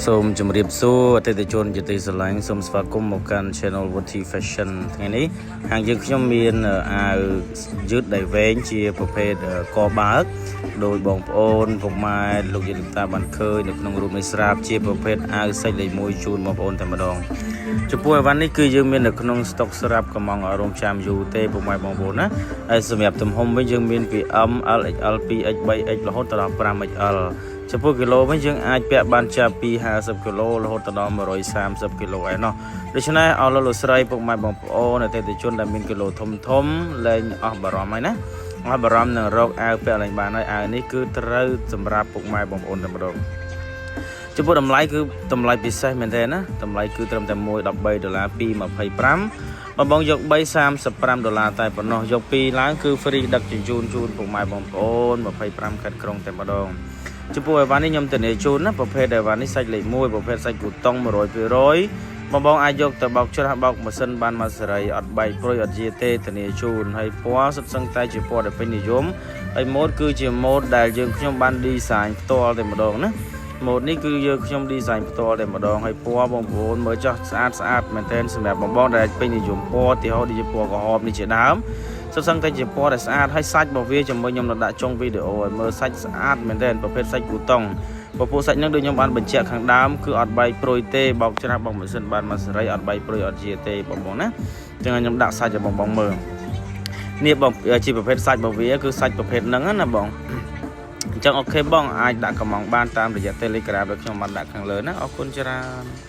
សូមជម្រាបសួរអតិថិជនជាទីស្រឡាញ់សូមស្វាគមន៍មកកាន់ Channel Wutty Fashion ថ្ងៃនេះហាងយើងខ្ញុំមានអាវយឺតដៃវែងជាប្រភេទកបើកដោយបងប្អូនពុកម៉ែលោកយាយលោកតាបានឃើញនៅក្នុងរូបនេះស្រាប់ជាប្រភេទអាវសាច់លេខ1ជូនបងប្អូនតែម្ដងចំពោះអីវ៉ាន់នេះគឺយើងមាននៅក្នុងស្តុកស្រាប់កំងអរងចាំយូរទេពុកម៉ែបងប្អូនណាហើយសម្រាប់ទំហំវិញយើងមានពី M L XL 2X 3X រហូតដល់ 5XL ចំពោះគីឡូវិញយើងអាចពាក់បានចាប់ពី50គីឡូរហូតដល់130គីឡូឯណោះដូច្នេះអស់លោកលោកស្រីពុកម៉ែបងប្អូនអតិថិជនដែលមានគីឡូធំធំលែងអស់បារម្ភហើយណាអស់បារម្ភនឹងរកអាវពាក់លែងបានហើយអាវនេះគឺត្រូវសម្រាប់ពុកម៉ែបងប្អូនតែម្ដងចំពោះតម្លៃគឺតម្លៃពិសេសមែនទែនណាតម្លៃគឺត្រឹមតែ1 13ដុល្លារ2.25បងបងយក3 35ដុល្លារតែប៉ុណ្ណោះយក2ឡើងគឺ free ដឹកជញ្ជូនជូនពុកម៉ែបងប្អូន25ខេត្តក្រុងតែម្ដង ចំពោះអីវ៉ាន់នេះខ្ញុំធានាជូនណាប្រភេទអីវ៉ាន់នេះសាច់លេខ1ប្រភេទសាច់គូតុង100%បងបងអាចយកទៅបោកច្រាស់បោកម៉ាស៊ីនបានមួយសេរីអត់បែកព្រុយអត់ជាទេធានាជូនហើយពណ៌សុទ្ធសឹងតែជាពណ៌ដែលពេញនិយមហើយម៉ូដគឺជាម៉ូដដែលយើងខ្ញុំបាន design ផ្ទាល់តែម្ដងណាម៉ូដនេះគឺយើងខ្ញុំ design ផ្ទាល់តែម្ដងហើយពណ៌បងប្អូនមើលចោះស្អាតស្អាតមែនទែនសម្រាប់បងបងដែលពេញនិយមពណ៌ទីហោដូចជាពណ៌ក្រហមនេះជាដើម សុទ្ធសឹងតែជាពណ៌ដែលស្អាតហើយសាច់របស់វាជាមួយខ្ញុំនឹងដាក់ចុងវីដេអូឲ្យមើលសាច់ស្អាតមែនទែនប្រភេទសាច់គូតុងពពួកសាច់ហ្នឹងដូចខ្ញុំបានបញ្ជាក់ខាងដើមគឺអត់បែកព្រុយទេបោកច្រាស់បោកម៉ាស៊ីនបានមួយសេរីអត់បែកព្រុយអត់ជាទេបងបងណាអញ្ចឹងខ្ញុំដាក់សាច់ឲ្យបងបងមើលនេះបងជាប្រភេទសាច់របស់វាគឺសាច់ប្រភេទហ្នឹងណាបងអញ្ចឹង OK បងអាចដាក់កម្ម៉ង់បានតាមរយៈ Telegram ដែលខ្ញុំបានដាក់ខាងលើណាអរគុណច្រើន។